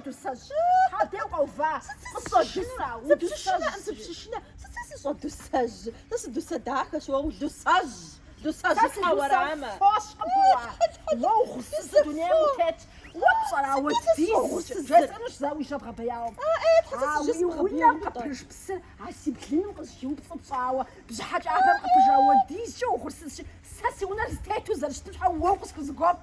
Дусэжь? Абдей укъэува? Къысщӏэдусэра? Сыпщышынэкъым, сыпщышынэ. Сыт сэ сыщӏэдусэжь? Сэ сыдусэ дахэщ, уэ улусэжь. Лусэжь Сэ сылусэ фощ къыбгурыӏуа? Уэ угъурсызу дунейм утетщ. Уэ пщӏэрэ ауэдизкӏэ? Жесӏэнущ зэ уи жьэ бгъэбэяуэм. А уи унэм къыпыж псыр а си блыным къызыхиупцӏыпщӏауэ, бжьыхьэ кӏапэм къыпыж ауэдизкӏэ угъурсызщи, сэ си унэр зытету зэрыщытым щхьэ уэ укъысхузэгуэп.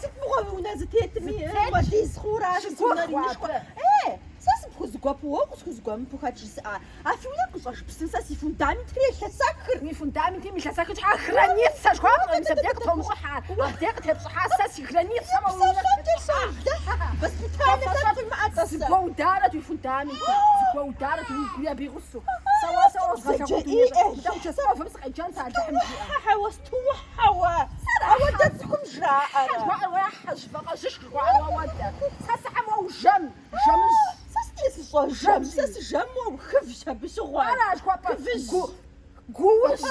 Сыт мыгъуэ уи унэр зытетми, хуэдиз хъуращ си унэр инышхуэ. Э, сэ сыпхузэгуэпу, уэ укъысхузэгуэмыпу хэт жызыӏа? А фи унэм къыщӏэж псым сэ си фундаментыр елъэсэхыр. Уи фундаментым илъэсэхыр щхьэ границэ жыхуаӏэр мис абдей къытомыщӏыхьа, абдей къытепщӏыхьа сэ си границэм уи унэр Псалъэнкӏэ солэхь, воспитание лъэпкъ уимыӏэ тӏэ сэ. Зыгуэударэт уи фундаментыр, зыгуэударэт уи гури абы и гъусэу. Сэ уэ сэ уэзгъэлъагъун дунейщӏэ. Мыдэ участковэм сыкъеджэн сэ Алыхьым жиӏэ. Хьэ, уэ стуухьэ уэ. Ауэдэ цӏыхум жраӏэрэ? Хьэ жыхуаӏэр уэ хьэ вакъэжьышх жыхуаӏэр уэ уэдэ. Сэ сыхьэм уэ ужэм, жэмыжь. Сэ сытей сыщӏэжэм, сэ сыжэм уэ ухывщ абы щыгъуэ. Ара жыхуэпӏэр? Хывыжь. Гу, гуужь.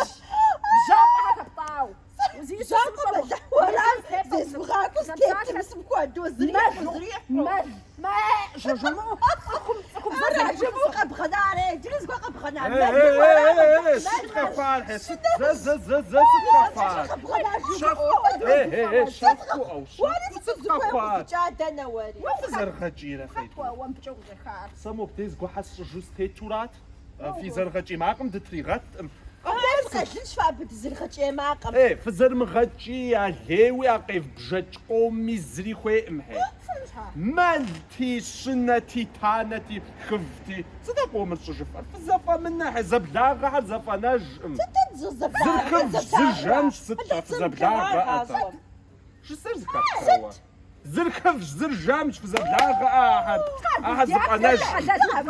Бжьакъуэхэр хэптӏау. Бжьакъуэ бэлыхь уэра зезмыгъакӏуэу стетым сыпхуэдэу зрихьу, зрихьу. Мэл, мэ, жэмыӏэу цӏыхум, цӏыхум Ара жэмыӏэу къэбгъэнаре, иджыри зыгуэр къэбгъэна Эй, мэл эй, уэра эй, эй, бэлыхь, сыт мэл къэхъуар? Хьэ, сыт, зэ, зэ, зэ, зэ, сыт къэхъуар? къэбгъэна Щэху, жымыӏэу. эй, эй, эй, щэхуӏэу, Уэри щэху, сыт сыт зыхуей къэхъуар? укъызыкӏа дэнэ уэри? Уэ фызэрыгъэкӏийрэ Хэт фейту? уэ уэ мыбыкӏэ укъыщӏехар? Сэ мобдей зыгуэрхьэр сщӏыжу стетурат. Фи зэрыгъэкӏий макъым дытригъэткъым. Къэхъуар сыкъэлынщ фэ абы дызэрыгъэкӏий макъым. Эй, фызэрымыгъэкӏий, алейуи а къевбжэкӏ къомми зыри хуейкъым, хьей. Мэлти, щынэти, танэти, хывти. Сыт а къомыр щӏыжыфӏэр? Фызэфӏэмынэ, хьей, зэблагъэхэр зэфӏэнэжкъым. Зыр хывщ, зыр жэмщ, сыт-тӏэ, фызэблагъэӏэ-тӏэ? Жысӏэр зэхэпхрэ уэ? Зыр хывщ, зыр жэмщ, фызэблагъэӏэ ахэр. Ахэр зэфӏэнэжкъым.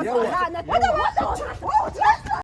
Еуэ, еуэ.